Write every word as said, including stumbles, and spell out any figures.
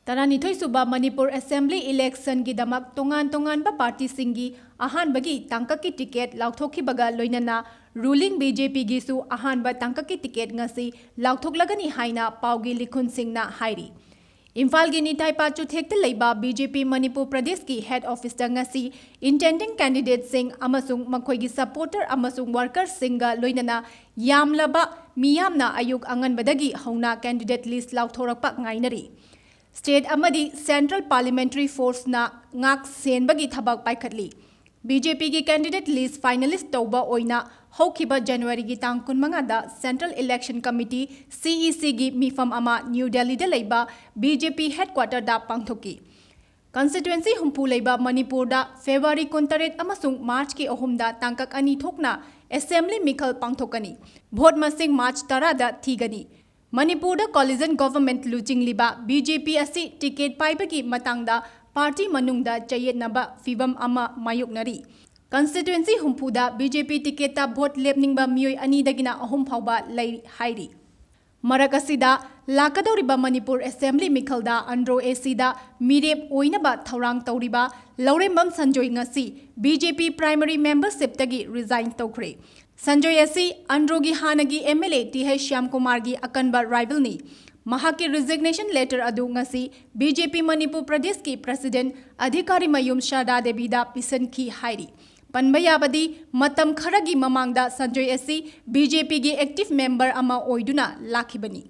ꯇꯔꯥꯅꯤꯊꯣꯏ ꯁꯨꯕ ꯃꯅꯤꯄꯨꯔ ꯑꯦꯁꯦꯝꯕ꯭ꯂꯤ ꯏꯂꯦꯛꯁꯟꯒꯤꯗꯃꯛ ꯇꯣꯉꯥꯟ ꯇꯣꯉꯥꯟꯕ ꯄꯥꯔꯇꯤꯁꯤꯡꯒꯤ ꯑꯍꯥꯟꯕꯒꯤ ꯇꯥꯡꯀꯛꯀꯤ ꯇꯤꯀꯦꯠ ꯂꯥꯎꯊꯣꯛꯈꯤꯕꯒ ꯂꯣꯏꯅꯅ ꯔꯨꯂꯤꯡ ꯕꯤ ꯖꯦ ꯄꯤꯒꯤꯁꯨ ꯑꯍꯥꯟꯕ ꯇꯥꯡꯀꯛꯀꯤ ꯇꯤꯀꯦꯠ ꯉꯁꯤ ꯂꯥꯎꯊꯣꯛꯂꯒꯅꯤ ꯍꯥꯏꯅ ꯄꯥꯎꯒꯤ ꯂꯤꯈꯨꯟꯁꯤꯡꯅ ꯍꯥꯏꯔꯤ꯫ ꯏꯝꯐꯥꯜꯒꯤ ꯅꯤꯊꯥꯏꯄꯥ ꯆꯨꯊꯦꯛꯇ ꯂꯩꯕ ꯕꯤ ꯖꯦ ꯄꯤ ꯃꯅꯤꯄꯨꯔ ꯄ꯭ꯔꯗꯦꯁꯀꯤ ꯍꯦꯗ ꯑꯣꯐꯤꯁꯇ ꯉꯁꯤ ꯏꯟꯇꯦꯟꯗꯤꯡ ꯀꯦꯟꯗꯤꯗꯦꯠꯁꯤꯡ ꯑꯃꯁꯨꯡ ꯃꯈꯣꯏꯒꯤ ꯁꯄꯣꯔꯇꯔ ꯑꯃꯁꯨꯡ ꯋꯥꯔꯀꯔꯁꯤꯡꯒ ꯂꯣꯏꯅꯅ ꯌꯥꯝꯂꯕ ꯃꯤꯌꯥꯝꯅ ꯑꯌꯨꯛ ꯑꯉꯟꯕꯗꯒꯤ ꯍꯧꯅ ꯀꯦꯟꯗꯤꯗꯦꯠ ꯂꯤꯁ ꯂꯥꯎꯊꯣꯔꯛꯄ ꯉꯥꯏꯅꯔꯤ꯫ ꯁ꯭ꯇꯦꯠ ꯑꯃꯗꯤ ꯁꯦꯟꯇ꯭ꯔꯦꯜ ꯄꯥꯔꯂꯤꯌꯥꯃꯦꯟꯇꯔꯤ ꯐꯣꯔꯁꯅ ꯉꯥꯛ ꯁꯦꯟꯕꯒꯤ ꯊꯕꯛ ꯄꯥꯏꯈꯠꯂꯤ꯫ ꯕꯤ ꯖꯦ ꯄꯤꯒꯤ ꯀꯦꯟꯗꯤꯗꯦꯠ ꯂꯤꯁ ꯐꯥꯏꯅꯦꯂꯤꯁ ꯇꯧꯕ ꯑꯣꯏꯅ ꯍꯧꯈꯤꯕ ꯖꯅꯋꯥꯔꯤꯒꯤ ꯇꯥꯡ ꯀꯨꯟꯃꯉꯥꯗ ꯁꯦꯟꯇ꯭ꯔꯦꯜ ꯏꯂꯦꯛꯁꯟ ꯀꯃꯤꯇꯤ, ꯁꯤ ꯏ ꯁꯤꯒꯤ ꯃꯤꯐꯝ ꯑꯃ ꯅ꯭ꯌꯨ ꯗꯦꯜꯂꯤꯗ ꯂꯩꯕ ꯕꯤ ꯖꯦ ꯄꯤ ꯍꯦꯗꯀ꯭ꯋꯥꯇꯔꯗ ꯄꯥꯡꯊꯣꯛꯈꯤ꯫ ꯀꯟꯁꯇꯤꯇ꯭ꯋꯦꯟꯁꯤ ꯍꯨꯝꯐꯨ ꯂꯩꯕ ꯃꯅꯤꯄꯨꯔꯗ ꯐꯦꯕ꯭ꯔꯨꯋꯥꯔꯤ ꯀꯨꯟꯇꯔꯦꯠ ꯑꯃꯁꯨꯡ ꯃꯥꯔꯆꯀꯤ ꯑꯍꯨꯝꯗ ꯇꯥꯡꯀꯛ ꯑꯅꯤ ꯊꯣꯛꯅ ꯑꯦꯁꯦꯝꯕ꯭ꯂꯤ ꯃꯤꯈꯜ ꯄꯥꯡꯊꯣꯛꯀꯅꯤ꯫ ꯚꯣꯠ ꯃꯁꯤꯡ ꯃꯥꯔꯆ ꯇꯔꯥꯗ ꯊꯤꯒꯅꯤ꯫ ꯃꯅꯤꯄꯨꯔꯗ ꯀꯣꯂꯤꯖꯟ ꯒꯣꯚꯔꯟꯃꯦꯟꯠ ꯂꯨꯆꯤꯡꯂꯤꯕ ꯕꯤ ꯖꯦ ꯄꯤ ꯑꯁꯤ ꯇꯤꯀꯦꯠ ꯄꯥꯏꯕꯒꯤ ꯃꯇꯥꯡꯗ ꯄꯥꯔꯇꯤ ꯃꯅꯨꯡꯗ ꯆꯌꯦꯠꯅꯕ ꯐꯤꯚꯝ ꯑꯃ ꯃꯥꯌꯣꯛꯅꯔꯤ꯫ ꯀꯟꯁꯇꯤꯇ꯭ꯋꯦꯟꯁꯤ ꯍꯨꯝꯐꯨꯗ ꯕꯤ ꯖꯦ ꯄꯤ ꯇꯤꯀꯦꯠꯇ ꯚꯣꯠ ꯂꯦꯞꯅꯤꯡꯕ ꯃꯤꯑꯣꯏ ꯑꯅꯤꯗꯒꯤꯅ ꯑꯍꯨꯝ ꯐꯥꯎꯕ ꯂꯩ ꯍꯥꯏꯔꯤ꯫ ꯃꯔꯛ ꯑꯁꯤꯗ, ꯂꯥꯛꯀꯗꯧꯔꯤꯕ ꯃꯅꯤꯄꯨꯔ ꯑꯦꯁꯦꯝꯕ꯭ꯂꯤ ꯃꯤꯈꯜꯗ ꯑꯟꯗ꯭ꯔꯣ ꯑꯦ ꯁꯤꯗ ꯃꯤꯔꯦꯞ ꯑꯣꯏꯅꯕ ꯊꯧꯔꯥꯡ ꯇꯧꯔꯤꯕ ꯂꯧꯔꯦꯝꯕꯝ ꯁꯟꯖꯣꯏ ꯉꯁꯤ ꯕꯤ ꯖꯦ ꯄꯤ ꯄ꯭ꯔꯥꯏꯃꯔꯤ ꯃꯦꯝꯕꯔꯁꯤꯞꯇꯒꯤ ꯔꯤꯖꯥꯏꯟ ꯇꯧꯈ꯭ꯔꯦ꯫ ꯁꯟꯖꯣꯏ ꯑꯁꯤ ꯑꯟꯗ꯭ꯔꯣꯒꯤ ꯍꯥꯟꯅꯒꯤ ꯑꯦꯝ ꯑꯦꯜ ꯑꯦ ꯇꯤ ꯍꯩꯆ ꯁ꯭ꯌꯥꯝꯀꯨꯃꯥꯔꯒꯤ ꯑꯀꯟꯕ ꯔꯥꯏꯚꯜꯅꯤ꯫ ꯃꯍꯥꯛꯀꯤ ꯔꯤꯖꯤꯒꯅꯦꯁꯟ ꯂꯦꯇꯔ ꯑꯗꯨ ꯉꯁꯤ ꯕꯤ ꯖꯦ ꯄꯤ ꯃꯅꯤꯄꯨꯔ ꯄ꯭ꯔꯗꯦꯁꯀꯤ ꯄ꯭ꯔꯁꯤꯗꯦꯟꯠ ꯑꯙꯤꯀꯥꯔꯤꯃꯌꯨꯝ ꯁꯔꯗꯥ ꯗꯦꯕꯤꯗ ꯄꯤꯁꯤꯟꯈꯤ ꯍꯥꯏꯔꯤ꯫ ꯄꯟꯕ ꯌꯥꯕꯗꯤ, ꯃꯇꯝ ꯈꯔꯒꯤ ꯃꯃꯥꯡꯗ ꯁꯟꯖꯣꯏ ꯑꯁꯤ ꯕꯤ ꯖꯦ ꯄꯤꯒꯤ ꯑꯦꯛꯇꯤꯚ ꯃꯦꯝꯕꯔ ꯑꯃ ꯑꯣꯏꯗꯨꯅ ꯂꯥꯛꯈꯤꯕꯅꯤ꯫